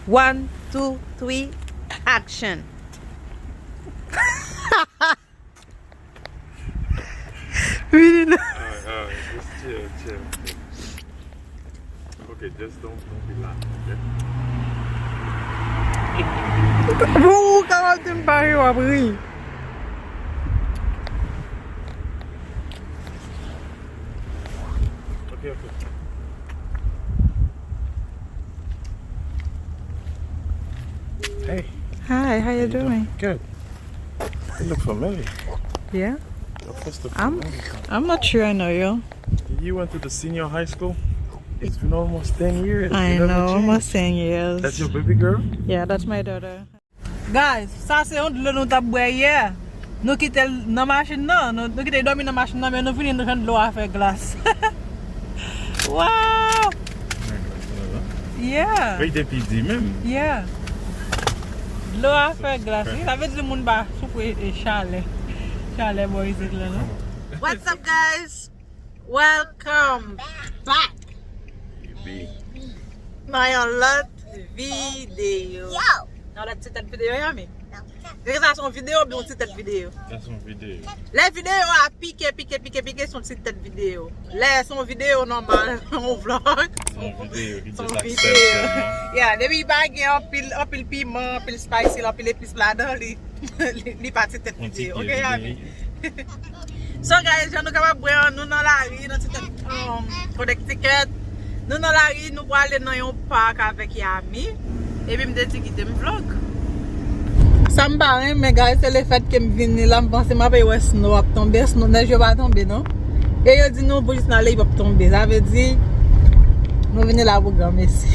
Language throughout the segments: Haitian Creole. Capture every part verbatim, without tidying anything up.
One, two, three, action. Really? No. Alright, alright, just chill, chill, chill. Okay, just don't, don't be loud, okay? Bon, ou ka wè m pa ri, w ap ri. Okay, okay. Hey. Hi, how you doing? Good. You look familiar. Yeah. Your face look familiar. I'm not sure I know you. You went to the senior high school? It's been almost ten years. I know, almost ten years. That's your baby girl? Yeah, that's my daughter. Guys, sa se yon dlo nou t ap bwè yè. Nou kite l nan machin nan. Nou, nou kite l dòmi nan machin nan, men nou vini, nou jwenn dlo a fè glas. Wow! Yeah. Li te pi di menm. Yeah. Dlo a fè glas, wi. Sa vle di moun pa soufri e chalè. Chalè bò isit la, non? What's up, guys? Welcome back. Yipi. Nan yon lòt videyo. Nan lòt ti tèt videyo, Yami. Èske sa se yon videyo oubyen yon ti tèt videyo? Sa se yon videyo. Lè videyo a pike, pike, pike, pike, se yon ti tèt videyo. Lè se yon videyo nòmal, yon vlog. Se yon videyo ki se yon videyo. Yeah, depi pa gen anpil, anpil piman, anpil spicy, anpil epis ladan li, li, li pa ti tèt videyo. Ok, Yami? So, guys, jan nou kapab wè an, nou nan lari, nan ti tèt, um, Connecticut. Nou nan lari, nou prale nan yon park avèk Yami. Epi m te di kite m vlog. Sa m pa renmen, guys, se lefètke m vini la, m panse m ap wè snow ap tonbe, snow, nèj yo pa tonbe, non. E yo di nou pou jis n ale, li p ap tonbe. Sa vle di, nou vini la pou granmesi.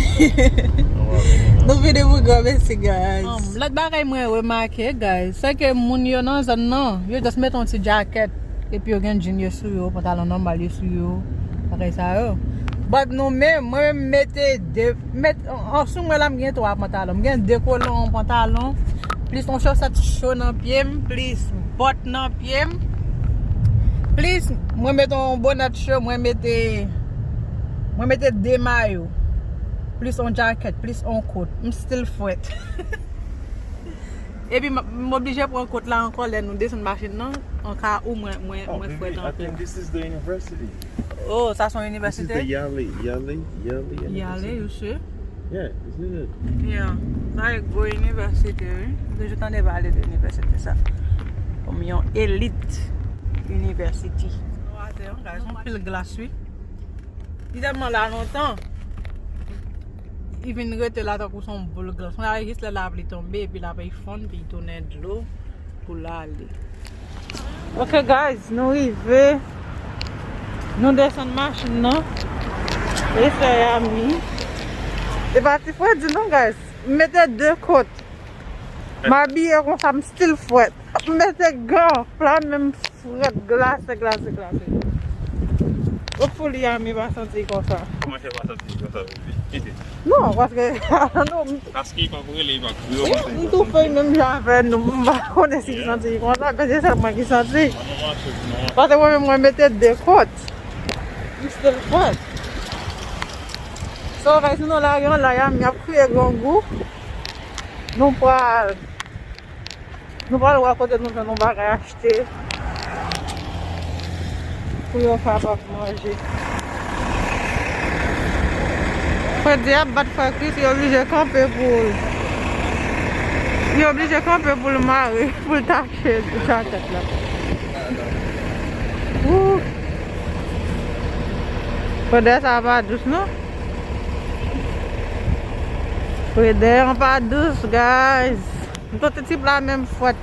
Nou vini pou granmesi, guys. Um, lòt bagay mwen remake, guys, se ke moun yo nan zòn nan, yo just mete yon ti jakèt, epi yo gen jean yo sou yo, pantalon nòmal yo sou yo, bagay sa yo. But nou menm, mwen menm mete de, met, an, sou mwen la, m gen twa pantalon. M gen de kolon pantalon, plis yon chosèt cho nan pye m, plis bòt nan pye m, plis mwen mete yon bonèt cho, mwen mete, mwen mete de mayo, plis yon jakèt, plis yon kot. M still frèt. Epi m, m oblije pran kot la ankò lè nou desann machin nan, an ka ou mwen, mwen, mwen frèt anpil. Oh, baby, I think this is the university. Oh, sa se yon inivèsite? This is the Yale, Yale, Yale University. Yale, you sure? Yeah, this is it. Yeah, sa se gwo inivèsite, wi. M toujou tande pale de inivèsite sa. Kòm yon elit university. Nou atè, yon gaz, yon pil glas, wi. Li tèlman la lontan. Li vin rete la tankou se yon boul glas. Mwen ale jis lè lapli tonbe, epi lapli fonn, epi li tounen dlo pou l ale. Ok, guys, nou rive. Nou desann machin nan. E sè Yami. E pa ti fredi non, guys. M mete de kot. M abiye konsa, m still frèt. M mete gan, fla menm frèt, glase, glase, glase. Hopefully, Yami pa santi l konsa. Kòman fè pa santi l konsa, baby? Non, paske, non, m- Paske li p ap rele, li p ap kriye, wi, m toufe l menm jan avè nou. M pa konnen si l santi l konsa, men se sèl mwen ki santi. Paske mwen menm, mwen mete de kot. M still frèt. So, guys, nou nan lari an la, Yami ap kriye grangou. Nou pral Nou pral wè kote nou jwenn yon bagay achte pou yo kapab manje. Fredi ap bat frè Chris, li oblije kanpe pou l. Li oblije kanpe pou l mare, pou l tache jakèt la. Woo! Fredi sa pa dous non. Fredi an pa dous, guys. M soti ti pla menm frèt.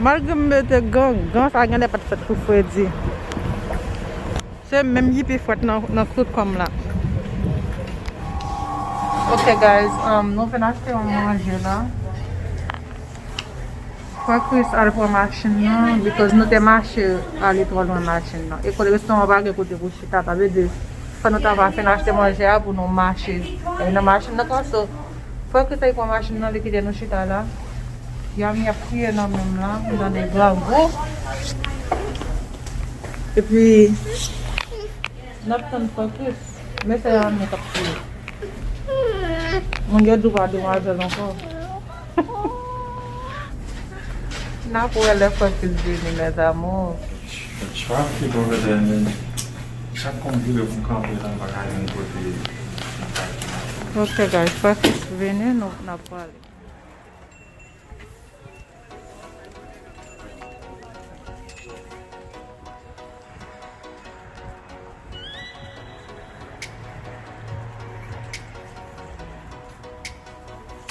Malgre m mete gan, gan sa genlè pa t fèt pou fredi. Se menm ki pi frèt nan, nan tout kò m la. Ok, guys, um, nou fin achte yon manje la. Frè Chris al pran machin nan, because nou te mache ale twò lwen machin nan. E kote restoran pa gen kote pou chita, sa vle di, fò nou ta va fin achte manje a pou nou mache. E nan machin nan tou, so, frè Chris al pran machin nan, li kite nou chita la. Yami ap kriye nan men m la, m tande grangou. Epi, n ap tann frè Chris. Men se Yami k ap kriye. Moun yo di w pa demwazèl ankò. N ap wè lè Francis vini, mes amours. Traffic over there, man. Chak konn vire pou m kanpe la, m pa ka jwenn kote m ka. Ok, guys, Francis vini, nou, n ap prale.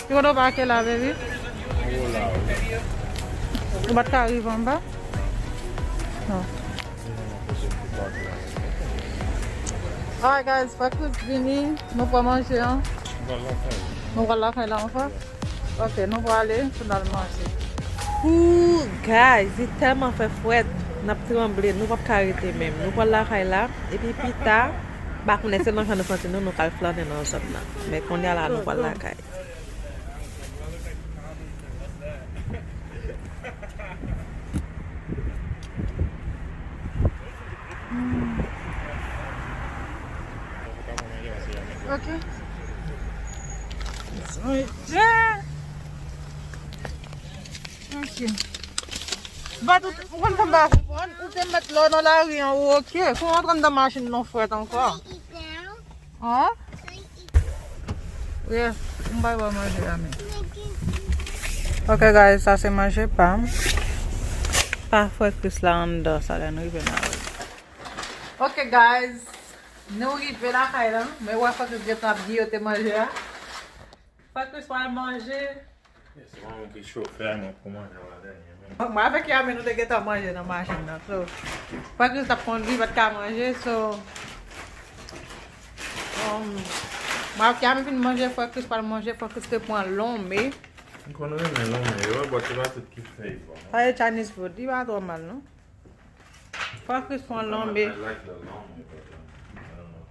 Ki kote w pake la, baby? Anwo la, wi. Ou pa t ka rive anba? Non. Alright, guys, Francis vini. Nou pran manje an. Nou pral lakay. Nou pral lakay la anfè? Ok, nou prale pou n al manje. Ooh, guys, li tèlman fè frèt, n ap tranble, nou p ap ka rete menm. Nou pral lakay la, epi pita, m pa konnen se nan jan nou santi nou, nou k al flannen nan zòn nan. Men kounye a la, nou pral lakay. Ok. Ok. But ou, ou konn sa m pa konprann, ou te mèt lè w nan lari an, ou ok. Kouman w antre anndan machin nan frèt ankò? An? Yeah, m bay bò manje a men. Ok, guys, sa se manje pa m. Pa frè Chris la anndan, sa lè nou rive nan. Ok, guys, nou rive lakay la. Men wè frè Chris gentan ap giyote manje a. Frè Chris pral manje. Se mwen ki chofè, mwen pou manje a dènye. Mwen avèk Yami, nou te gentan manje nan machin nan. So, frè Chris t ap kondwi, pa t ka manje. So, um, mwen avèk Yami fin manje, frè Chris pral manje, frè Chris te pran lonme. M konn renmen lonme yo, but se pa tout ki fèy bon. Sa e Chinese food, li pa twò mal, non? Frè Chris pran lonme. I like the lonme, but, um, I don't know.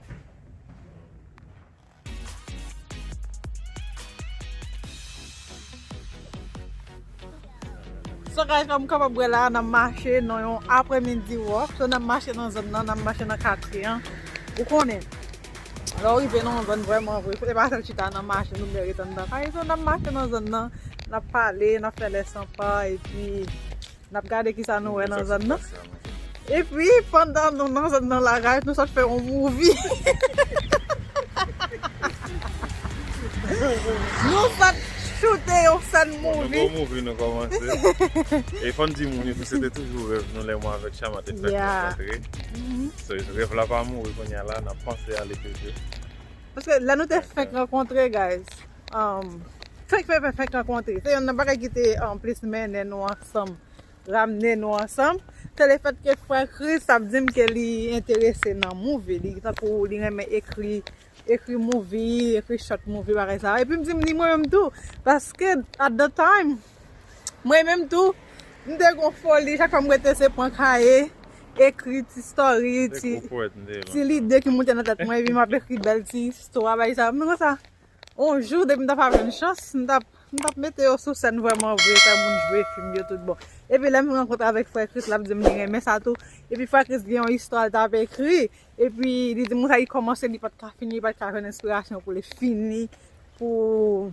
So, guys, kòm w kapab wè la, n ap mache nan yon aprèmidi wòk. So, n ap mache nan zòn nan, n ap mache nan katye an. Ou konnen, lè w rive nan yon zòn vrèman vre, se pa sèl chita nan machin oubyen ret anndan kay. So, n ap mache nan zòn nan, n ap pale, n ap fè lè sanpa, epi n ap gade kisa nou wè nan zòn nan. Epi, pandan nou nan zòn nan la, guys, nou sot fè yon movie. Nou sot choute yon sèn movie. Bon, nou gon movie nou kòmanse. E fò n di moun yo, se te toujou rèv nou lè mwen avèk Chama te fèk rankontre. So, rèv la pa mouri kounye a la, n ap panse a li toujou. Paske lè nou te fèk rankontre, guys, um, fèk, fèk, fèk, fèk rankontre. Se youn nan bagay ki te, um, plis mennen nou ansanm, ramne nou ansanm. Se lefètke frè Chris ap di m ke li enterese nan movie. Li tankou li renmen ekri, ekri movie, ekri short movie, bagay sa. Epi m di m ni mwen menm tou. Paske, at the time, mwen menm tou, m te gon foli, chak fwa m rete se pran kaye, ekri ti story, ti, ti lide ki moute nan tèt mwen, epi m ap ekri bèl ti istwa, bagay sa. M konsa, yon jou, depi m t ap ap jwenn chans, m t ap, m t ap mete yo sou sèn vrèman vre, fè moun jwe fim yo tout bon. Epi lè m rankontre avèk frè Chris, l ap di m li renmen sa tou. Epi frè Chris gen yon istwa l t ap ekri, epi li di m konsa li kòmanse, li pa t ka fini, li pa t ka jwenn enspirasyon pou li fini, pou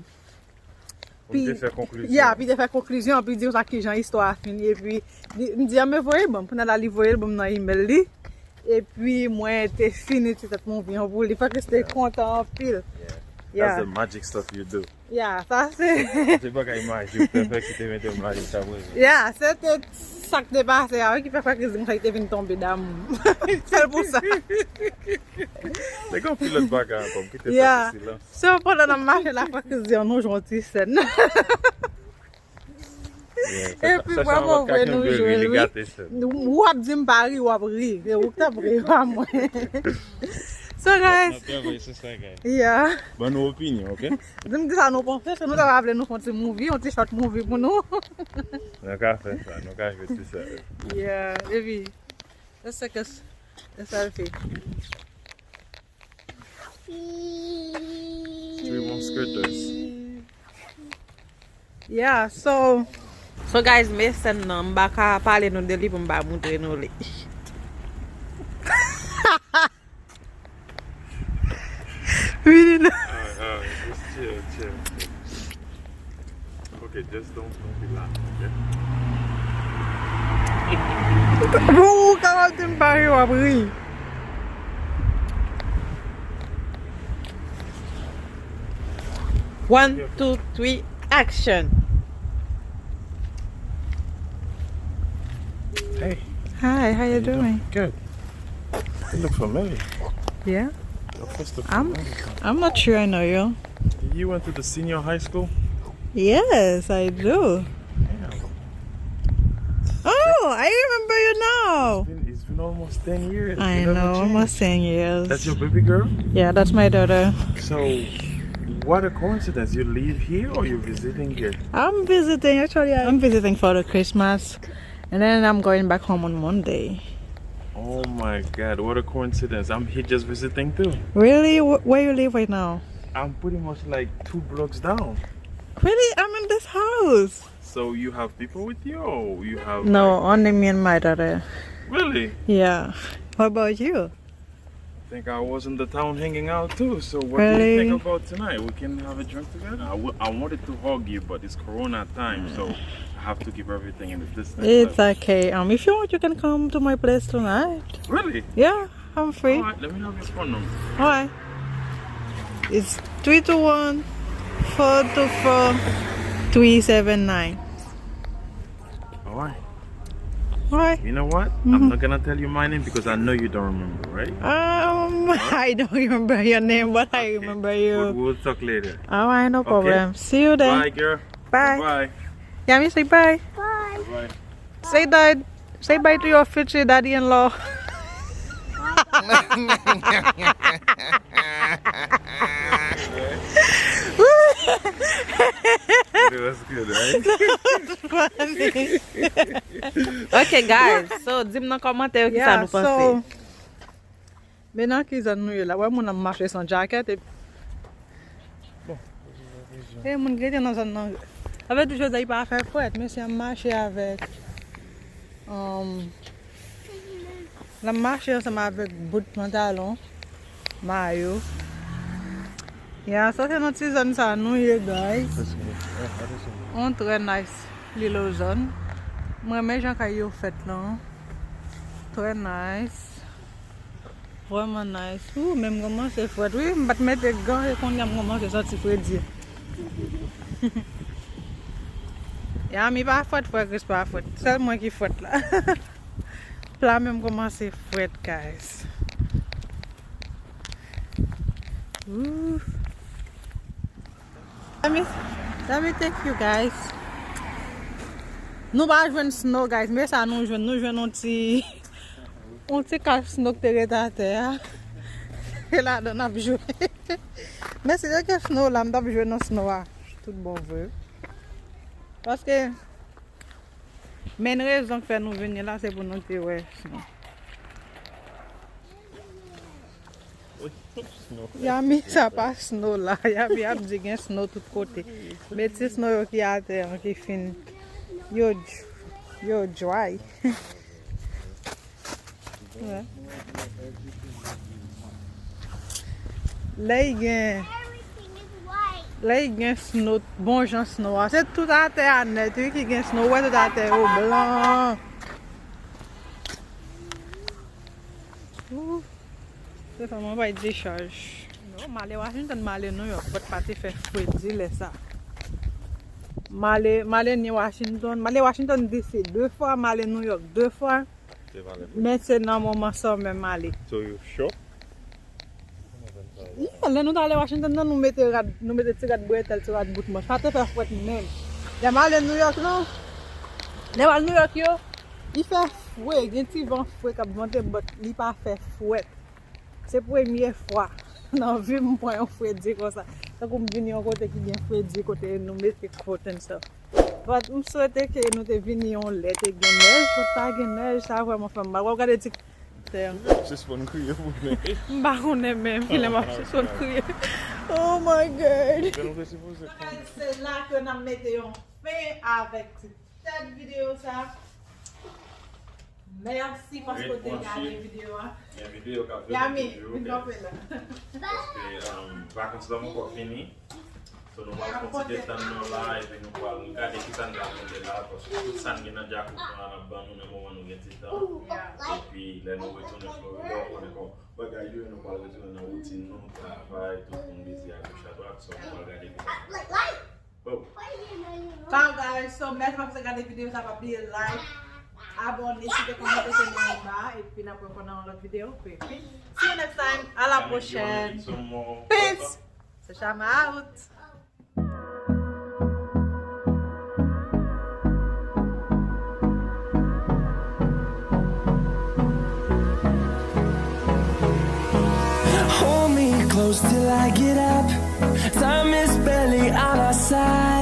Pou m te fè konklizyon. Ya, pou te fè konklizyon, pou di konsa kijan istwa a fini. Epi, li, m di, "Anben voye ban m." Kounye a la, li voye l ban m nan email li. Epi, mwen te fini ti tèt movie an pou li. Frè Chris te kontan anpil. Yeah. That's the magic stuff you do. Ya, sa se. Se bagay majik, frè Chris ki te mete m la jiska prezan. Ya, se te sa k te pase a, wi, ki fè frè Chris di konsa li te vin tonbe damou. Sèl pou sa. Te gen anpil lòt bagay ankò, m kite sa pou silans. So, pandan n ap mache la, frè Chris di, "Ann nou jwe yon ti sèn." Epi, vrèman vre, nou jwe l, wi. Ou ap di m pa ri, w ap ri. Se ou k t ap ri, pa mwen. So, guys. Yeah. Ban nou opinyon, ok? Di m kisa nou panse, se nou ta va vle nou fè yon ti movie, yon ti short movie pou nou. Nou ka fè sa, nou ka jwe ti sa. Yeah, epi, let's take a s-, a selfie. Three mosquitoes. Yeah, so, so guys, men sèn nan, m pa ka pale nou de li pou m pa moutre nou li. Vini non. Ah, ah, this is Chill, chill, chill. Ok, just don't, don't be loud, ok? Bon, ou ka wè m pa ri, w ap ri. One, two, three, action. Hey. Hi, how you doing? Good. You look familiar. Yeah. Your face look familiar. I'm not sure I know you. You went to the senior high school? Yes, I do. Damn. Oh, I remember you now. It's been, it's been almost ten years. I know, almost ten years. That's your baby girl? Yeah, that's my daughter. So, what a coincidence. You live here or you're visiting here? I'm visiting, actually, I'm visiting for the Christmas. And then I'm going back home on Monday. Oh my God, what a coincidence. I'm here just visiting too. Really? Wh- where you live right now? I'm pretty much like two blocks down. Really? I'm in this house. So you have people with you or you have No, like only me and my daughter. Really? Yeah. What about you? I think I was in the town hanging out too. So what do you think about tonight? We can have a drink together? I, w- I wanted to hug you, but it's Corona time, so I have to keep everything in the distance. It's okay. Um, if you want, you can come to my place tonight. Really? Yeah, I'm free. All right, let me have your phone number. All right. It's three two one, four two four, three seven nine. All right. All right. You know what? I'm not gonna tell you my name because I know you don't remember, right? Um, I don't remember your name, but I remember you. We'll, we'll talk later. All right, no problem. See you then. Bye, girl. Bye. Bye. Yami, say bye. Bye. Bye. Say bye. Say bye to your future daddy-in-law. It was good, right? Funny. Ok, guys, so di m nan kòmantè yo kisa nou panse. Men nan ki zòn nou ye la? Wè moun ap mache san djakèt epi bon. E moun ki rete nan zòn nan. Sa vle di jodi a li pa fè frèt, mesye ap mache avèk um, l ap mache ansanm avèk bout pantalon, mayo. Ya, sa se nan ti zòn sa nou ye, guys. On trè nice lilo zòn. Mwen renmen jan kay yo fèt lan. Trè nice. Vrèman nice. Ooh, men m kòmanse frèt wi. M pa t mete gan e kounye a m kòmanse santi fredi. Yami pa frèt, frè Chris pa frèt. Sèl mwen ki frèt la. Pla menm kòmanse frèt, guys. Ooh. Let me, let me take you guys. Nou pa jwenn snow, guys. Men sa nou jwenn. Nou jwenn yon ti, yon ti kach snow ki te ret atè a. E ladan n ap jwe. Men si te gen snow la, m t ap jwe nan snow a. Tout bon vre. Paske men rezon k fè nou vini la, se pou nou te wè snow. Yami, sa pa snow la. Yami ap di gen snow tout kote. Men ti snow yo ki atè an ki fin, yo dj- yo dry. Wè. Lè y gen, lè y gen snow, bon jan snow a, se tout atè a nèt wi ki gen snow. Ou wè tout atè yo blan. Ooh. Se fè mwen bay dechaj. Non, m ale Washington, m ale New York, but pa te fè fredi lè sa. M ale, m ale ni Washington, m ale Washington D C de fwa, m ale New York de fwa. Men se nan moman summer m ale. So you sure? Yeah, lè nou t ale Washington nan, nou mete rad, nou mete ti rad bretèl, ti rad bout manch. Pa te fè frèt menm. Lè m ale New York non. Lè m al New York yo, li fè fre, gen ti van fre k ap vante, but li pa fè frèt. Se premye fwa nan vi m pran yon fredi konsa. Tankou m vini yon kote ki gen fredi, kote nou mete coat and stuff. But m swete ke nou te vini yon lè te gen nèj, but pa gen nèj, sa vrèman fè m mal. W ap gade ti tè an. Li ap sispann kriye pou nèj. M pa konnen menm kilè m ap sispann kriye. Oh my God. Guys, se la ke n ap mete yon fen avèk ti tèt videyo sa. Mèsi paske w te gade videyo a. Gen videyo k ap vini toujou, vin kanpe la. Paske, um, vakans la poko fini. So nou pral fè yon ti detann nan la, epi nou pral gade kisa n ka monte la, paske tout sa n gen nan djakout nou an, n ap ban nou nan moman nou gen ti tan. Epi lè nou retounen Florida, ou konnen kòman bagay yo ye, nou pral retounen nan woutin nou, travay, tout moun bizi a goch a dwat, so nou pral gade kisa n ka fè. Boom. Ciao guys, so mèsi paske w gade videyo sa, pa bliye like, abòne, kite kòmantè, se nan anba, epi n ap wè ankò nan yon lòt videyo. Peace. See you next time, à la prochaine. Peace. Se Shama out. Hold me close till I get up. Time is barely on our side.